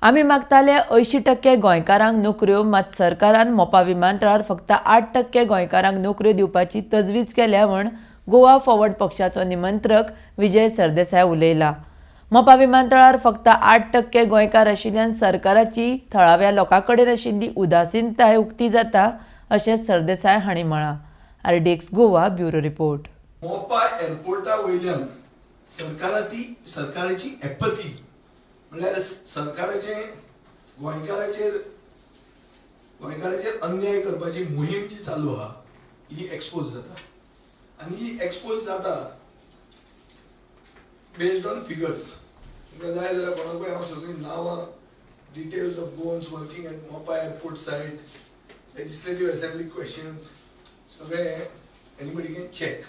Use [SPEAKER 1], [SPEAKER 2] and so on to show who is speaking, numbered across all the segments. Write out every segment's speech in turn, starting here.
[SPEAKER 1] आमी मागताले 80% गोंयकारांक नोकऱ्यो, मात सरकारान मोपा विमानतळार फक्त 8% गोंयकारांक नोकऱ्यो दिवपाची तजवीज केल्या म्हूण गोवा फॉरवर्ड पक्षाचो निमंत्रक विजय सरदेसाय उलयला. मोपा विमानतळार फक्त 8% गोंयकार आशिल्ल्यान सरकाराची थळाव्या लोकां कडेन आशिल्ली उदासीनताय उक्ती जाता अशें सरदेसाय हांणी म्हळां. RDX Goa, bureau report.
[SPEAKER 2] Mopa एअरपोर्टा वयल्यान सरकाराची एपथी, म्हणल्यार सरकाराचे गोंयकाराचेर अन्याय करपाची मोहीम जी चालू आहा ही एक्सपोज जाता आनी ही एक्सपोज जाता बेस्ड ऑन फिगर्स. तुमकां जाय जाल्यार कोणाकूय हांव सगळीं नांवां, details of Goans working at Mopa airport site, Legislative Assembly questions, सगळे anybody can check.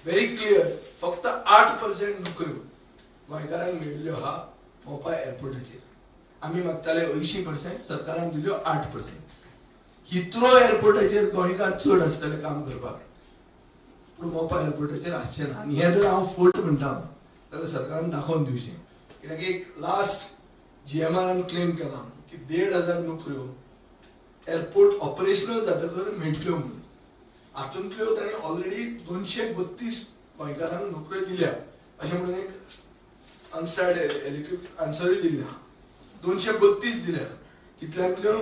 [SPEAKER 2] Very clear, फक्त 8% नोकऱ्यो गोंयकारांक मेळिल्ल्यो आहा मोपा एअरपोर्टाचेर. आमी मागताले 80%, सरकारान दिल्यो 8%. हिथ्रो एअरपोर्टाचेर गोंयकार चड आसतले काम करपाक, पूण मोपा एअरपोर्टाचेर आसचे ना. आनी हें जर हांव फट म्हणटा जाल्यार सरकारान दाखोवन दिवचें, कित्याक एक लास्ट जीएमआरान क्लेम केलां की 1500 नोकऱ्यो एअरपोर्ट ऑपरेशनल जातकर मेळटल्यो म्हणून. हातूंतल्यो तांणी ऑलरेडी 232 गोंयकारांक नोकऱ्यो दिल्या अशें म्हणून एक अनस्टार्ड आन्सरूय दिल्ले आहा. 232 दिल्या, तितल्यांतल्यो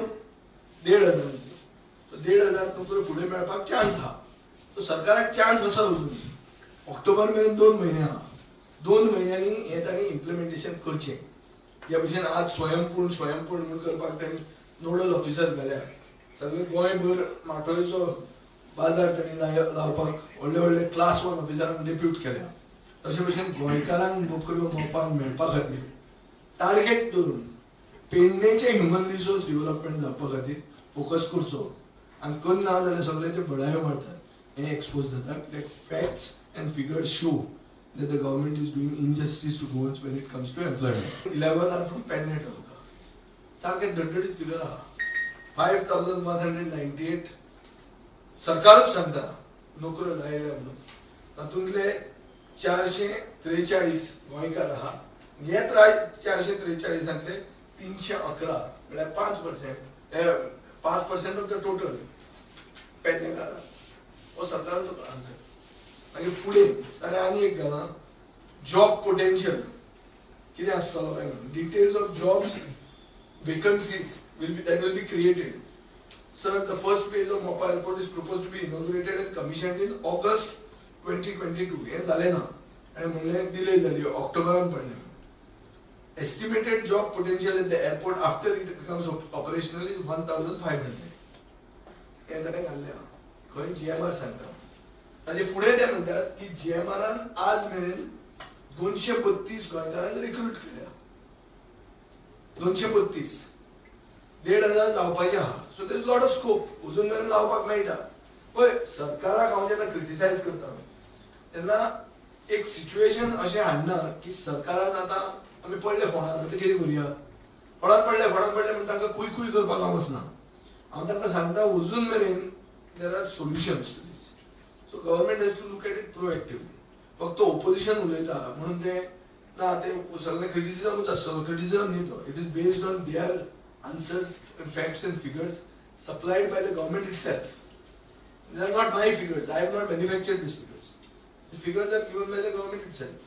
[SPEAKER 2] 1500. सो 1500 नोकऱ्यो फुडें मेळपाक चान्स आहा. सो सरकाराक चान्स आसा अजून, ऑक्टोबर मेरेन 2 म्हयने आहा. 2 म्हयन्यांनी हें तांणी इम्प्लिमेंटेशन करचें. ज्या भशेन आज स्वयंपूर्ण स्वयंपूर्ण म्हूण करपाक तांणी नोडल ऑफिसर घाल्या, सगळे गोंयभर माटोळेचो बाजार तांणी लावपाक व्हडले व्हडले क्लास 1 ऑफिसरांक डेप्यूट केल्या, तशे भशेन गोंयकारांक नोकऱ्यो मोपान मेळपा खातीर टार्गेट धरून पेडणेचें ह्युमन रिसोर्स डिवलपमेंट जावपा खातीर फोकस करचो. आनी करना जाल्यार सगळे ते बडायो मारतात, हें एक्सपोज जाता. कित्याक facts and figures show that the government is doing injustice to Goans when it comes to employment. 11 are from Pedne taluka. सारकें धडधडीत फिगर आहा. 5198 सरकारूच सांगता नोकऱ्यो लायल्या म्हणून, तातूंतले 443 गोंयकार आहा. हे 443 311 म्हळ्यार 5%, 5% ऑफ the total पेडणेकार. हो सरकाराचो आन्सर. मागीर फुडें ताणें आनी एक घालां, जॉब पोटेन्शियल कितें आसतलो काय म्हणून, details of jobs vacancies will be that will be created. Sir, the first phase of Mopa Airport is proposed to be inaugurated and commissioned in August 2022. हें जालें ना आनी म्हणलें डिले जाली, ऑक्टोबरान पडलें. Estimated job potential at the airport after it becomes operational is 1500. हें ताणें घाल्लें आहा खंय, जीएमआर सांगता. ताजे फुडें ते म्हणटात की जीएमआरान आज मेरेन 232 गोंयकारांक रिक्रूट केल्या, 232, 1500 जावपाचे आहा. So there is lot of scope, अजून मेरेन लावपाक मेळटा. पळय, सरकाराक हांव जेन्ना क्रिटिसायज करता तेन्ना एक सिच्युएशन अशें हाडना की सरकारान आतां आमी पडले फोंडांत, आतां कितें करुया, फोंडांत पडले फोंडांत पडले म्हण तांकां खूय खूय करपाक हांव वचना. हांव तांकां सांगता अजून मेरेन there are solutions to this. So government has to look at it proactively. फक्त ओपोजिशन उलयता म्हणून ते ना, ते सगळे क्रिटिसिजमूच आसतलो. क्रिटिसिजम न्ही तो, it is based on their answers and facts and figures supplied by the government itself. They are not my figures. I have not manufactured these figures. The figures are given by the government itself.